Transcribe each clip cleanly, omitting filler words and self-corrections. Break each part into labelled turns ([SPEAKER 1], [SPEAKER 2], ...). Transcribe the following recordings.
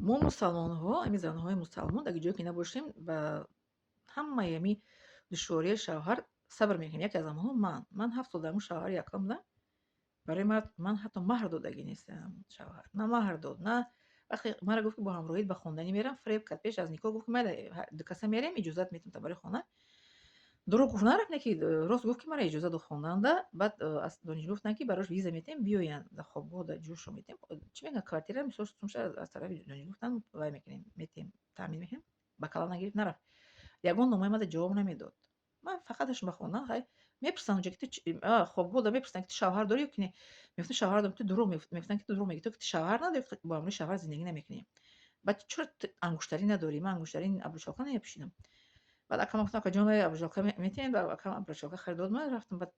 [SPEAKER 1] Мо, мусалмонҳо, ҳами занҳои мусалмон, дар ҷое ки набошем, ба ҳамаи ҳами душвории шавҳар сабр мекунем. Яке аз онҳо ман. Ман 7 сол дар он шавҳари якум будам. Барои ман ҳатто маҳр додагӣ нестам шавҳар. На маҳр дод, на вақте маро гуфт, ки бо ҳамроҳит ба хонданӣ мерам, фиреб кард. Пеш аз никоҳ гуфт, ки майли, ду каса мерем, иҷозат метам та барои хона. Дурӯғ гуфт, нарафт, не ки рост гуфт, ки мара иҷозат дод хонданда. Баъд аз донишгоҳ гуфтанд, ки барош виза метем, биёянд, дар хобгоҳ дар ҷӯшо метем. Чӣ мегӯянд, квартира, мисол, сумша аз тарафи донишгоҳ гуфтанд, вай мекунем, метем, таъмин мекунем. Ба кала нагирифт, нарафт. Ягон номаи мада ҷавоб намедод. Ман фақаташ ба хондан хай мепурсанд онҷо, ки ту хобгоҳ да мепурсанд, ки ту шавҳар дорӣ ё ки не. Мегуфтам, шавҳар дорам. Ту дурӯғ мегуфтанд, ки ту дурӯғ мегӯӣ, ту ки ту шавҳар надорӣ, бо ҳамроҳи шавҳар зиндагӣ намекунӣ. Баъд чаро ту ангуштарӣ надорӣ? Ман ангуштарӣ, обручалка намепӯшидам. Баъд акам гуфтам: «Акаҷон, вай обручалка метиҳем?» Баъд акам обручалка харид дод. Ман рафтам, баъд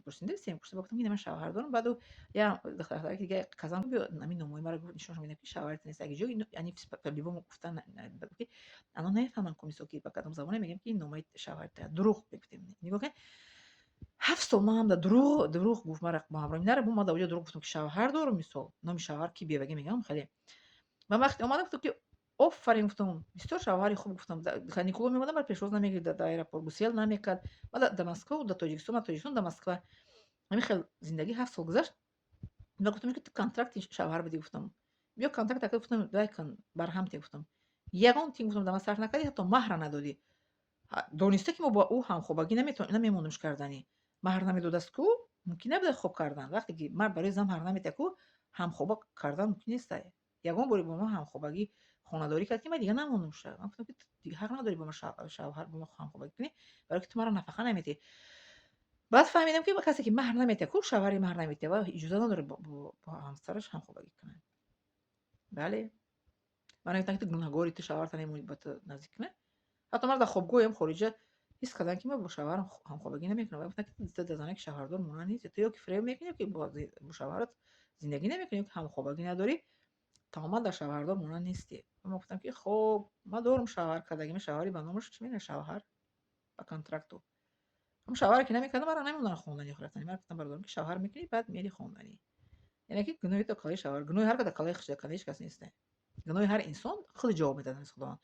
[SPEAKER 1] пурсида, сем пурсида, гуфтам, ки ман шавҳар дорам. Баъд я духтараки дига казан биё, ҳамин номои маро нишоншон медиҳам, ки шавҳарат нест. Аги ҷо яъне по-любому гуфтан, ки ано нафаҳманд ку, мисол, ки ба кадом забоне мегӯем, ки ин номаи шавҳарат. Дурӯғ мегуфтем. Нигоҳ кунед, 7 сол ман ҳам дурӯғ дурӯғ гуфт, мара бо ҳамроҳӣ нара. Ман дар оҷо дурӯғ гуфтам, ки шавҳар дорам, мисол, номи шавҳар ки бевагӣ мегӯям хеле. Ман вақте омадам, гуфтам, ки офарин, гуфтам, бисёр шавҳари хуб, гуфтам. Каникуло меомадам, мара пешвоз намегирифт, дар аэропорт гусел намекард. Ман дар Москва, дар Тоҷикистон, ман Тоҷикистон, дар Москва. Ҳамин хел зиндагӣ 7 сол гузашт. Ва гуфтам, ки ту контракти шавҳар бидӣ, гуфтам. Биё, контракт ака, гуфтам, давай кун, барҳам те, гуфтам. Ягон тин, гуфтам, дар ман сарф накардӣ, ҳатто маҳра надодӣ. Дониста, ки мо бо ӯ ҳамхобагӣ намемонемш карданӣ. Маҳр намедодаст ку, мумкин набуда хоб кардан. Вақте ки мард барои зан маҳр наметиҳад ку, ҳамхоба кардан мумкин нестай. Ягон боре бо ман ҳамхобагӣ хонадорӣ кард, ки ман дига намондам ша. Ман гуфтам, ки ту ҳақ надорӣ бо ман шавҳар, бо ман ҳамхобагӣ кунӣ, барое ки ту маро нафақа наметиҳӣ. Баъд фаҳмидам, ки касе ки маҳр наметиҳад ку, шавҳари маҳр наметиҳад ва иҷоза надорад бо ҳамсараш ҳамхобагӣ кунад. Бале. Ман гуфтам, ки ту гунаҳгори, ту шавҳарта намемонӣ ба ту наздик кунад. Ҳатто ман дар хобгоҳам хориҷа ҳис кардам, ки ман бо шавҳарам ҳамхобагӣ намекунам. Ва гуфтам, ки ту дар занаки шавҳардор монанд нестӣ. Ту ё ки фиреб мекунӣ, ё ки бо шавҳарат зиндагӣ намекунӣ, ё ки ҳамхобагӣ надорӣ, тамоман дар шавҳардор монанд нестӣ. Ман гуфтам, ки хоб, ман дорум шавҳар кардагӣ, ман шавҳари ба номаш, чӣ мегӯянд, шавҳар ба контракту. Ҳам шавҳаре ки намекардам, маро намемонданд хонданӣ рафтанӣ. Ман гуфтам бародарам, ки шавҳар мекунӣ, баъд мери хонданӣ. Яъне ки гуноҳи ту калаи шавҳар, гуноҳи ҳар кас дар калаи худаш, калаи ҳеҷ кас нест. Гуноҳи ҳар инсон худ ҷавоб медиҳад аз Худованд.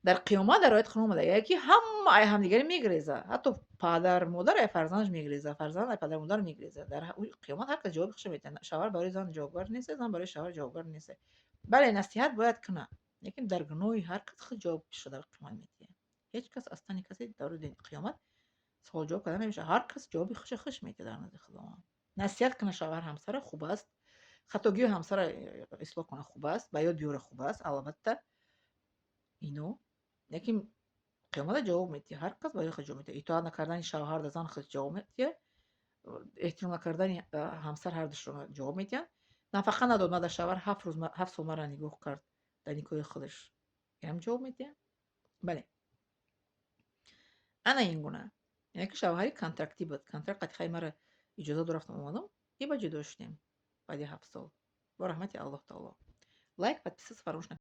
[SPEAKER 1] Дар қиёмат дар ояти Қуръон омада, ки ҳама ай ҳамдигаре мегиреза, ҳатто падар модар ай фарзандаш мегиреза, фарзанд ай падар модар мегиреза. Дар қиёмат ҳар кас ҷавоби худашро медиҳад. Шавҳар барои зан ҷавобгар нест, зан барои шавҳар ҷавобгар нест. Бале, насиҳат бояд кунад, лекин дар гуноҳи ҳар кас худ ҷавобашро дар қиёмат медиҳад. Ҳеҷ кас аз тани касе дар рӯзи қиёмат суолҷавоб карда намешавад. Ҳар кас ҷавоби худашро хуш медиҳад дар назди Худованд. Насиҳат кунад шавҳар ҳамсара хуб аст, хатогиҳои ҳамсара ислоҳ кунад хуб аст, ба ёд биёра хуб аст, албатта ино, лекин қиёмата ҷавоб медиҳад. Ҳар кас барои худ ҷавоб медиҳад. Итоат накардани шавҳар дар зан худ ҷавоб медиҳад, эҳтиром накардани ҳамсар ҳардушро ҷавоб медиҳанд. Нафақа надод мада шавҳар, 7 рӯз, 7 сол маро нигоҳ кард дар никоҳи худаш, инам ҷавоб медиҳад. Бале. Ана ин гуна. Яъне ки шавҳари контрактӣ буд. Контракт қатъи маро иҷоза дод, рафтам, омадам и ба ҷудо шудем баъди 7 сол. Бо раҳмати Аллоҳ таоло. Лайк, подписаться фаромӯш накунед.